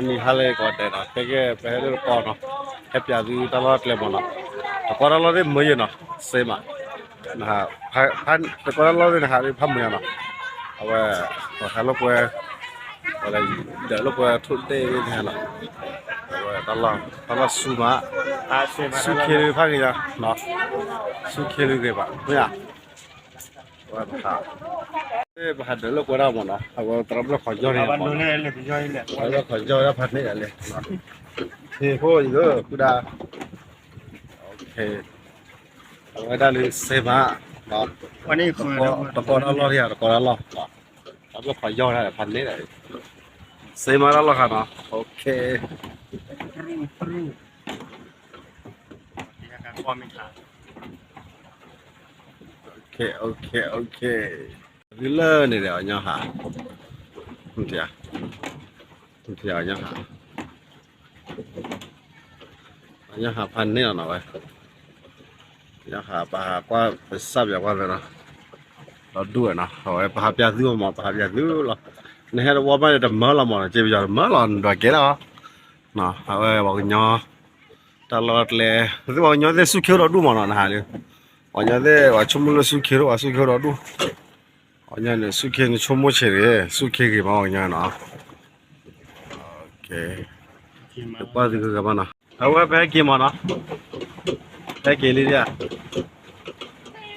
နံၤဟါလၢကိးဂၤဒဲးနီၤ, ခဲကဲ ပဟဲလၢတကီနီၤ, ဟဲပၠးသုတၢ်လီၢ်ကျဲမးနီၤ, တကီတၢ်လီၢ်သ့ၣ်မုာ်ယဲၢ်နီၤ, စ့မး, တကီတၢ်လီၢ်သ့ၣ်နဟးဒ်ဖးမုာ်ယဲၢ်နီၤ, အဝဲ ပှၤဟးလိာ်ကွဲ ပှၤလဲၤဒၢးလိာ်ကွဲထိၣ်ဒ့ၣ်န့ၣ်နီၤ, အဝဲတၢ်လီၢ် တၢ်လီၢ်ဆူမး, ဆူခ့လၢဖးဂ့ၤညါ, ဆူခ့လၢဂ့ၤဘၣ် မ့ၢ်ဧါ, ပဟးဒၢးလိာ်ကွဲဒၣ်မးနီၤ, အဝဲသရၣ်ဘျၢၣ်ခီယီၢ်န့ၣ်မး, သရၣ်ဘျၢၣ်ခီယီၢ်န့ၣ်မးနီၤ, ဟ့ၣ်ဖိအံၤလၢ ဃုဒၣ် အဝဲဒၣ်လၢစ့မး, တကီတၢ်လီၢ်ဒ်ဧါ, တကီတၢ်လီၢ်, တၢ်ဘျၢၣ်ခီယီၢ်ဒၣ်ဖးန့ၣ်ဒီး, စ့မးတၢ်လီၢ်ခါနီၤ, သုလၢန့ၣ်ဒီးအညီဟး, အညီဟးဖးန့ၣ်လီၤနီၤဝဲ, ညီဟးပဟးကွၢ်ပစၢ်ပၠးကွၢ်သနီၤ, ဒီဒူၣ်ဝဲနီၤ, အဝဲပဟးပၠးသုမး, ပဟးပၠးသုလီၤ, နဟဲတဝီဘၣ်န့ၣ် တမၢလီၤမးနီၤ, က့ပယီၤတမၢလီၤ နဒွးကဲလီၤ, အဝဲပှၤကညီ တၢ်လီၢ်ကျဲ, ပှၤကညီသ့ၣ်ဆူၣ်ခ့ဒီဒူၣ်မးနီၤ, နဟးလၢ ပှၤကညီသ့ၣ် ပှၤဆိကမိၣ်လၢဆူၣ်ခ့ဒီး ပှၤဆူၣ်ခ့ဒီဒူၣ်, ပှၤကညီန့ၣ် ဆူၣ်ခ့န့ၣ်ဆိကမိၣ်ဆံးတဂ့ၤ, ဆူၣ်ခ့ဂ့ၤမး ပှၤကညီနီၤ, ပှၤသုဂၤဂၤမးနီၤ, အဝဲပဟဲက့ၤမးနီၤ, ဟဲက့ၤလံဒၣ်,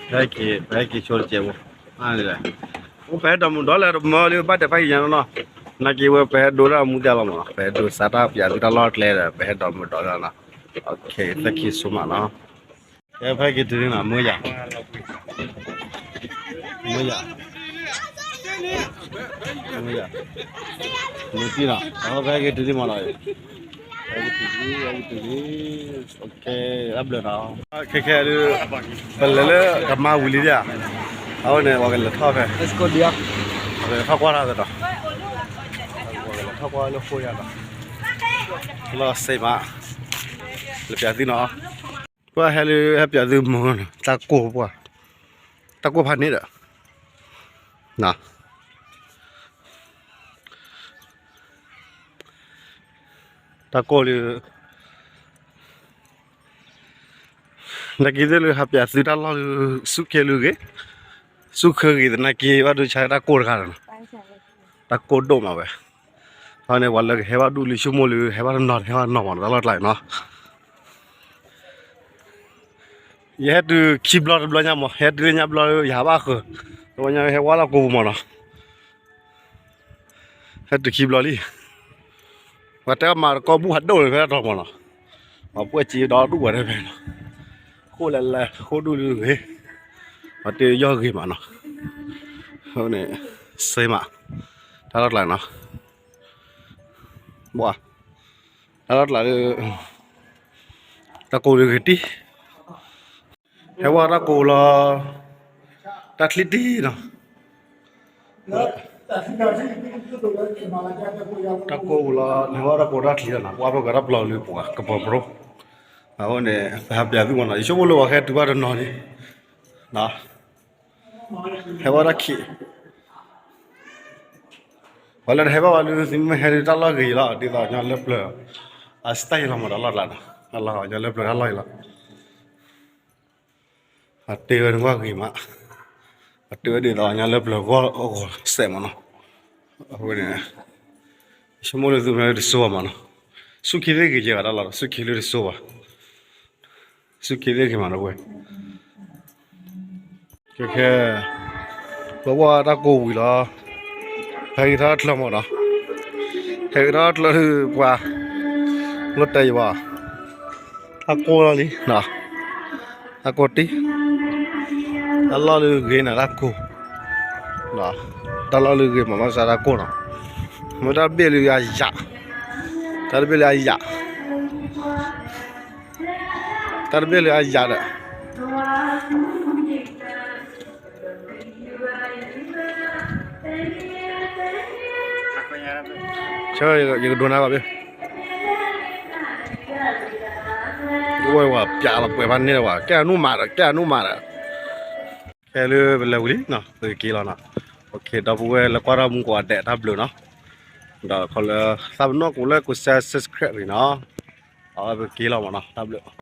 ဟဲက့ၤ ပဟဲက့ၤဆိတစဲးဖိ, အိၣ်ပဟဲဒီမုၢ်ဒီလၢတမၢလၢဘၣ်တဲဖးယံာ်ညါနီၤ, နာ်က့ဝဲပဟဲဒိတၢ်မူတဲလီၤမးနီၤ, ပဟဲဒိစးတၢ်ပၠးသုတၢ်လီၢ်ကျဲဒီး ပဟဲဒီမုၢ်ဒီလၢနီၤ, သၢခံဆိမးနီၤ, ကဲဖဲက့ၤတုၤလံနီၤ, မုၢ်ယၤ, မုၢ်ယၤ, မုၢ်ယၤ, မုၢ်တံၢ်နီၤ, အဖဲက့ၤတုၤလံမးနီၤ, ဖဲက့ၤတုၤလံ, ဖဲက့ၤတုၤလံ, တၢ်ဘျုးနီၤ, ခဲခဲဒုး, ပလဲၤလၢကမါဝံၤလံဒၣ်ဧါ, အဝဲန့ၣ် ပှၤကလဲၤထီၣ်ဖဲ, ပှၤကလဲၤထီၣ်ကွၢ်တၢ်သဒီး, ပှၤကလဲၤထီၣ်ကွၢ်လၢဃိယၤဒီး, လီၤစ့မး, လၢပၠးသုနီၤ, ပှၤဟဲလၢဟဲပၠးသုမုၢ်, တၢ်ကိၢ်ပှၤ, တၢ်ကိၢ်ဖးန့ၣ်ဒီး, တၢ်ကိၢ်လၢ နာ်က့သ့ၣ်လၢဟးပၠးသုတၢ်လီၢ်လၢ ဆူၣ်ခ့လၢဂ့ၤ, ဆူၣ်ခ့ဂ့ၤသနာ်က့ ဘၣ်ဒိဆါတၢ်ကိၢ်တခါနီၤ, တၢ်ကိၢ်ဒိၣ်မးဝဲ, အန့ၣ်ပှၤလၢကဟဲဘၣ်ဒူၣ်လံ ဆိကမိၣ်လၢဟဲဘၣ်တနီၤ ဟဲဘၣ်တနီၤမးနီၤ တၢ်လီၢ်တကျါအံၤနီၤ, ယဟဲတုၤခံဘျီတဘျီညါမး ဟဲတုၤလၢညါဘျီလၢယဟးဘၣ်ဃုာ်, တဘျီညါဟဲဝဲလၢကိာ်ပူၤမးနီၤ ဟဲတုၤခံဘျီလံ, ပှၤတဲမၤတကီၢ်ဘူၣ်ဖးဒိၣ်လၢဖဲတၢ်တီၤမးနီၤ, ပှၤပှဲၢ်စ့ဒီဒူၣ်ဝဲတဖဲနီၤ, ဃိၣ်လဲၤလဲၤ ဃိၣ်ဒူၣ်လၢဂ့ၤ, ပှၤတဲယီၢ်ဂ့ၤမးနီၤ, အန့ၣ် စ့မး, တၢ်လီၢ်တကျါနီၤ, ဘၣ်, တၢ်လီၢ်တကျါလၢ တၢ်ကိၢ်လၢဂ့ၤတံၢ်, ဟဲဝဲတၢ်ကိၢ်လီၤ, တၢ်ချံတံၢ်နီၤ, တၢ်ကိၢ်လီၤ ဟဲဝဲတၢ်ကိၢ်တၢ်ချံလီၤနီၤ, ပှၤဖဲကတၢၢ်ပျီလၢပှၤကပီၤပရိ, အဃိန့ၣ် ပဟးပၠးသုမးနီၤ, ယဆိကမိၣ်လၢပှၤဟဲတုၤဘၣ်တနီၤန့ၣ်, ဟဲဝဲတၢ်ခံး, ပှၤလၢတဟဲဘၣ်ဝဲလၢ သုမ့ၢ်ဟဲလၢတၢ်လီၢ်ဂ့ၤလီၤ, ဒ်သိးညီလၢပျၢၤ, အစတၢ်ယံၤလီၤမး တၢ်လီၢ်တကျါနီၤ, ညီလၢပျၢၤတၢ်လီၢ်အံၤလီၤ အတဲဝဲနကွၢ်ဂ့ၤမး, အတဲဝဲဒ်သိးညီလၢပျၢၤဂီၢ်အဂီၢ်စဲးမးနီၤ, အဃိန့ၣ် ဆိကမိၣ်လၢသုမ့ၢ်တစိဘၣ်မးနီၤ, ဆူၣ်ခ့သ့ၣ်ဂ့ၤကဲဂၤတၢ်လီၤ, ဆူၣ်ခ့လၢတစိဘၣ်, ဆူၣ်ခ့သ့ၣ်ဂ့ၤမးနီၤဝဲ ခဲခဲ, ပဝဲတၢ်ကိၢ်ဝံၤလီၤ, ဟဲက့ၤထီၣ်တၢ်ချၢမးနီၤ, ဟဲက့ၤထီၣ်တၢ်ချၢပှၤ, လီၤတဲာ်ယဘၣ်, တၢ်ကိၢ်လီၤလံ, တၢ်ကိၢ်တံၢ်, တၢ်လီၢ်လၢဂ့ၤန့ၣ်တၢ်ကိၢ်, တၢ်လီၢ်လၢဂ့ၤမးမးစးတၢ်ကိၢ်နီၤ, မ့ၢ်တၢ်တဘ့ၣ်လၢအယၤ, တၢ်တဘ့ၣ်လၢအယၤ တၢ်တဘ့ၣ်လၢအယၤဒီး, ဆၢ ယကဒိးနၤဘၣ်ဘ့ၣ်, ဝဲဝဲပၠးလီၤပှဲၤဖးန့ၢ်ဝဲ ကဲအနူၢ်မးဒီး ကဲအနူၢ်မးဒီး, ခဲလၢပလဲၤဝံၤလံနီၤ ပကက့ၤလီၤနီၤ, ဒီပုၢ်ဝဲၢ်လၢကွၢ်တၢ်မူကိးဂၤဒဲး တၢ်ဘျုးနီၤ, ဒီးခီလၢ သးပ့ၤနီၣ်ကိးလၢကိး share subscribe န့ၣ်နီၤ, အဝဲပက့ၤလီၤမးနီၤ တၢ်ဘျုး